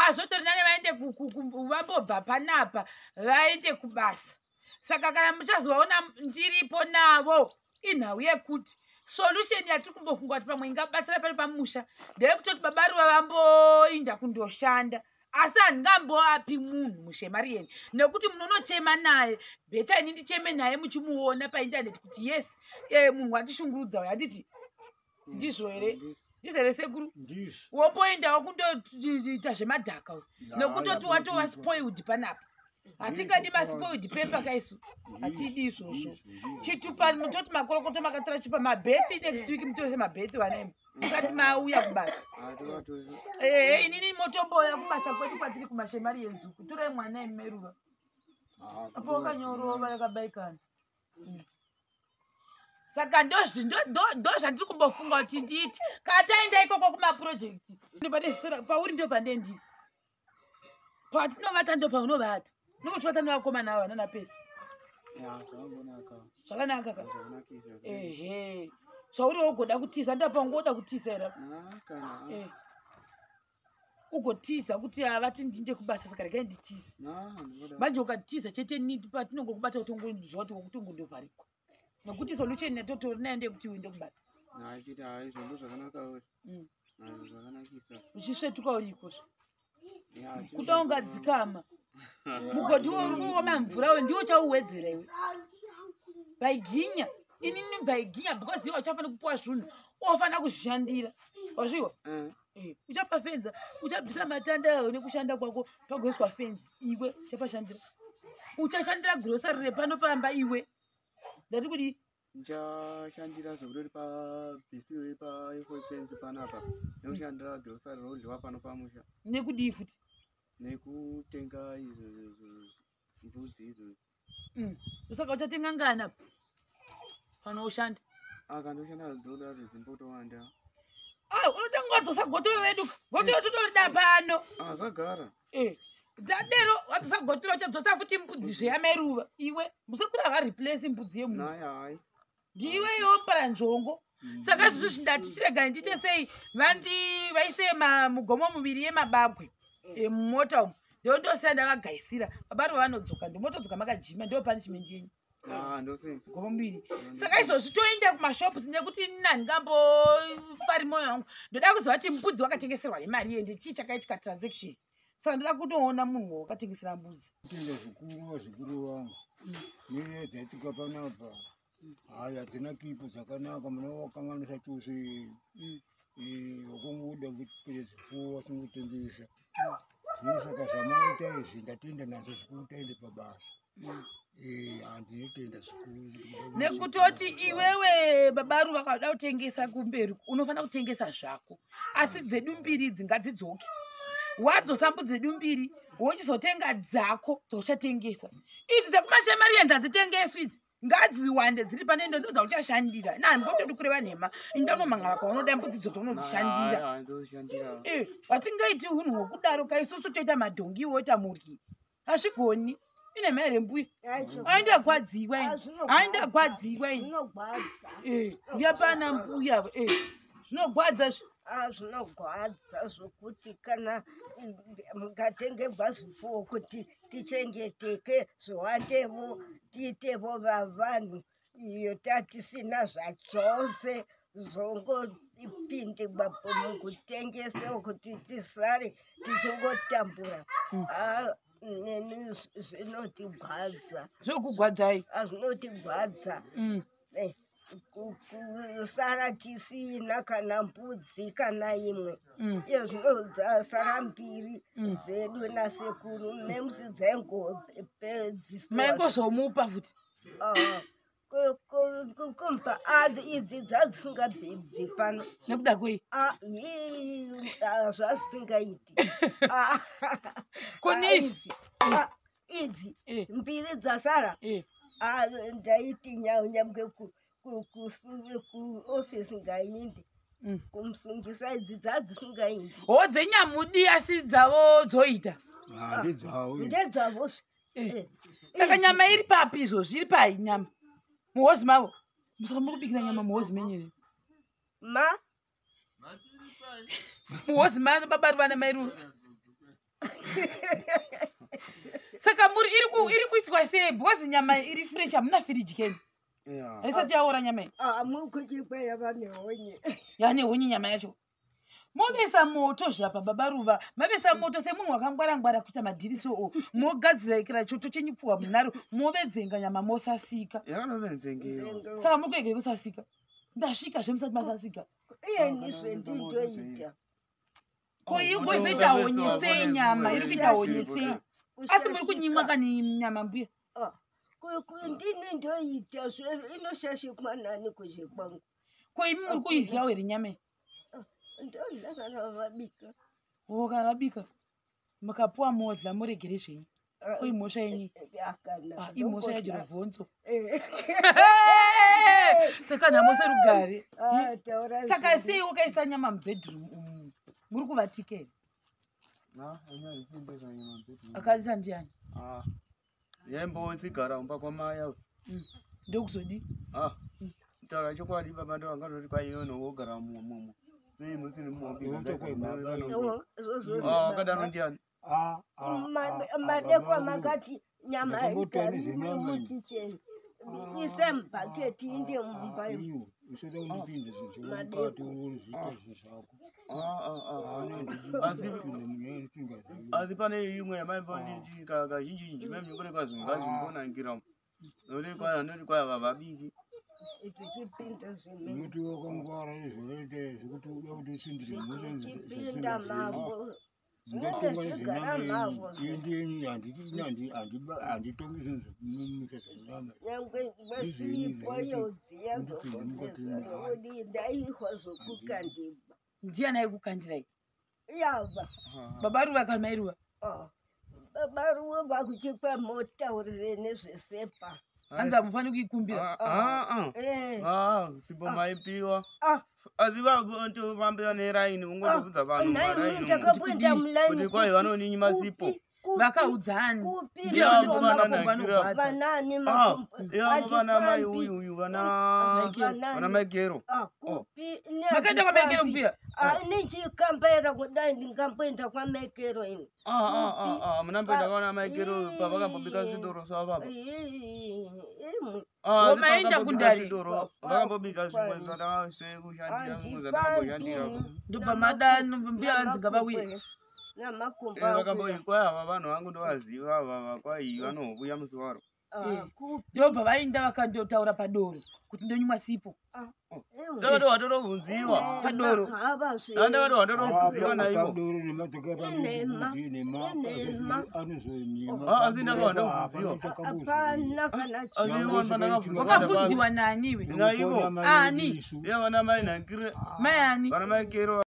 Saka zvotori nane vaende vambobva panapa vaende kubasa. Saka kana muchazovaona ndiripo navo, inhau yekuti solution yatiri kumbofunga kuti pamwe ingabatsira pano pamusha ndeyekutoti baba Ruva vamboinda kundoshanda, asi handingamboapi munhu mushemarieni nekuti munhu unochema naye better ini ndicheme naye muchimuona paindaneti kuti yes, munhu watishungurudza uyo. Handiti ndizvo here? Ndizvo here, sekuru? Ndizvo. Womboendawo kundoita zvemadhaka uyu, nekutoti watova spoiled panapa. Hatingadi maspoiled pemper kaisu, hatidi izvozvo. Chitupa mutoti makorokoto makatora chipa mabhethi. Next week mutorese mabhethi vanaimi musati mauya kubasa. Ehe, inini motomboya kubasa kwedu kwatiri kumashemari yenzuku. Torai mwana imeruva apo wakanyorova yakabaikana. Saka ndo zvandiri kumbofunga kuti ndiite kana taenda ikoko kumaprojects. Pane pauri ndo pandendiri, patinovata ndo paunovata, nokuchivata nevakomana ava nana peso. Zvakanaka ka? Ehe, zvauri wogoda kutiza, ndapangoda kutiza here? Ugotiza kuti havati ndinde kubasa, saka regai nditize. Manje ukatiza chete, patinongokubata utongoziva kuti wokutongondovharikwa, nekuti solution yatotori nayo ndeyekuti uende kubasa. Achiti hai, zvombo zvakanaka. Zvakanakisa. Uchisvetuka urikozvo kuda ungadzikama mugodhi uri kuoma mvura uyu ndiwo chauwedzera iwe bhaiginya. Inini bhaiginya because iwe uchafanira kupuwa zvinhu, ofanira kuzvishandira, wazviwa? Uchapa fenza, uchabvisa matanda ayo nekushanda kwako pagoiswa fenzi. Iwe uchapashandira, uchashandira grocery repano pamba. Iwe, ndati kudii? Ndichashandira zvekutoti pabhisi paefensi panapa, nekushandira grocery rodyiwa pano pamusha. Nekudii futi? Nekutenga izvo mbudzi idzo. Saka uchatenga ngana pano ushanda? Akandoshanda dzoda dzimbotoWanda. Ah, unotanga wadzosa gotoro redu. Gotoro totorida pano. Ah, zvagara. Dzadero wadzosa gotoro, uchadzosa futi mbudzi zveyameruva. Iwe musekuru havareplace mbudzi yemunhu. Naye hai. Ndiwe iwe muparanzvongo. Saka izvizvi ndati chiregai ndiite sei, vandi vaise mugomo muviri yemabagwe mumota umu, ndondosiya ndavagaisira. Babari vanodzoka, ndimotodzoka makajima, ndo punishment yenyu. Ah, ndose. Gomo muviri. Saka izvozvi toenda kumashops, nekuti ini handingambofari mwoyo wangu. Ndoda kuziva kuti mbudzi wakatengeserwa nemari iyo, ndechii chakaitika transaction. Saka ndoda kutoona munhu wakatengesera mbudzi. Tenda zvikuru, zvikuru vangu. Nyaya dzaitika panapa hayi, hadzina kipo dzakanaka. Muna wakanganisa chose. Wakungoda kupedza zvifuwo wachingotengesa. Zvino saka zvamaita izvi, ndatenda nazvo zvikuru. Taende pabasa. Handinotenda zvikuru. Nekutoti iwewe babaru vakada kutengesa kumberi, unofanira kutengesa zvako, asi dzedu mbiri idzi ngadzidzoke. Wadzosa mbudzi dzedu mbiri, wochizotenga dzako dzauchatengesa. Idzi dzekumashemarienzi hadzitengeswi idzi, ngadziwande dziri pane ndo dzauchashandira. Nahambotodi kureva nhema, indanomhangara kwaunoda mbudzi idzodzo unodzishandira. Ndozishandira. Hatingaiti unhu hwokudaro kaisusu toita madhongi, iwe woita muryi, hazvigoni. Ine mha here mbuya? Aindagwadziwa ini, aindagwadziwa ini. Zvinogwadza. Uya pana mbuya. Zvinogwadza zvi. Ah, zvinogwadza zvokuti kana mukatengerwa zvipfuwo kuti tichengeteke, zviwandevo, tiitevo vavanhu, iyo tatisina zvachose, zvongopindirwa mukutengesewo kuti tisare tichingotambura. Ah, neni zvinotigwadza. Zvokugwadzai? Ah, zvinotigwadza. Kusara tisina kana mbudzi kana imwe. Iye zvino dzasara mbiri dzedu nasekuru, nemusi dzaingopedziswa. Maingozomupa futi? Kumpa idzi dzadzisingabhebhi pano. Nekuda kwei? Ah, ah, zvazvisingaiti. Ah, Konishi. Ah, idzi mbiri dzasara. Ah, ndaiti nyamge kuofisi ngainde kumusungisa, idzi dzadzisingaindi. Ho, dzenyamudi, asi dzavo dzoita? Ndedzavo. Ndedzavo. Saka nyama iri papi izvozvi? Iri pai nyama? Muhozi mavo? Saka muri kubikira nyama muhozi menyu here? Ma Muhozi mano babari vana mairu. Saka muri iri kuitwa sei? Because nyama iri fresh, hamuna firiji keni. Yeah. Haisati yaora nyama iyi. Ah, mukuchikwa yava nehonye. Yane honye nyama yacho. Movesa moto zvapa baba Ruva, mavesa moto semunhu wakangwara-ngwara kuita madhiriso o. Mogadzira choto chenyu pfuwa munaro, movedzenga nyama mosasika. Yakanovenzengeyo. Saka muri kuregere kusasika. Ndasvika zvemusati masasika. Iye ndizvo ndindoita. Ko igozoita honye sei nyama? Iri kuita honye sei? Asi muri kunyimwa kani nyama mbuya? Ndini ndoita inoshashikwa nani kuzhe kwangu. Ko imi muri kuidyawo here nyama iyi? Ndodya kana vabika. O kana vabika. Mukapuwa modla muregere zvenyu. Ko imhosva yenyu? Akana. Imhosva yaJorovhonzo. Saka nhamo serugare. Saka sei wakaisa nyama mubedroom umu? Muri kuvatikeni? Akaisa ndiani? Yaimbotsigara kumba kwamai. Ndokuzodi? Taura chokwadi baba ndo vangatoti kwaiyo nowogara mumomo. Sei musiri mumobi? Wakadaro ndiani? Madekwa makati nyama igari mukicheni. Ise mubhaketi inde mumba. Usada kundipinza zvinhu zvemukati uzviita zvinhu zvako. Asi pane imwe yamaimbonditi kazhinji zhinji maimnyongore kwazvinhu ngazvimbonangira. Noti kwaya vabiki. Zvichipinda zvimwe. Nekuti wakangwara izvoita zvekuti uda kuti usindire mhosva Zvichipinda mavo. Zvinenge zvigara mavo. Handitongi zvinhu zvekumusha zvenyama. Nyangwe vasipo yodziya dzokugeza ndaihwa zvokukandibwa. Ndiani aikukandirai? Yava. Baba Ruva kana mai Ruva? Baba Ruva vakuchikwa motaurire nezvesepa. Hanzi hamufaniri kuikumbira. Sipo maipiwa. Asi vambira neraini ungotobvunza vanhu maraini kuti kwai vanoninyima sipo. Vakaudzani. Vanani vana mai uyu vana Maikero. Makaenda kwaMaikero mbuya? Nichikambaira kudai ndingamboenda kwaMaikero ini. Munamboenda kwana Maikero pavakambobika zvidoro zvavo apa. Maenda kundari. Vakambobika zvimwe zvatakakushandira zvimwe zvatakamboshandira. Ndobva madano mbuya vanzi ngavauye. Vakamboikwa ava vanhu vangu ndovaziva ava kwai vanouya musi waro. Ndobva vaenda vakandotaura padoro kuti ndonyimwa sipo. Ndakati watotobvunziwa. Padoro. Ndakati watotobvunziwa naivo. Asi ndakati watobvunziwa. Hapana kana Asi Wakabvunziwa nani iwe? Naivo. Ani? Iya vana mai Nankire. Mai ani? Vana mai Kero.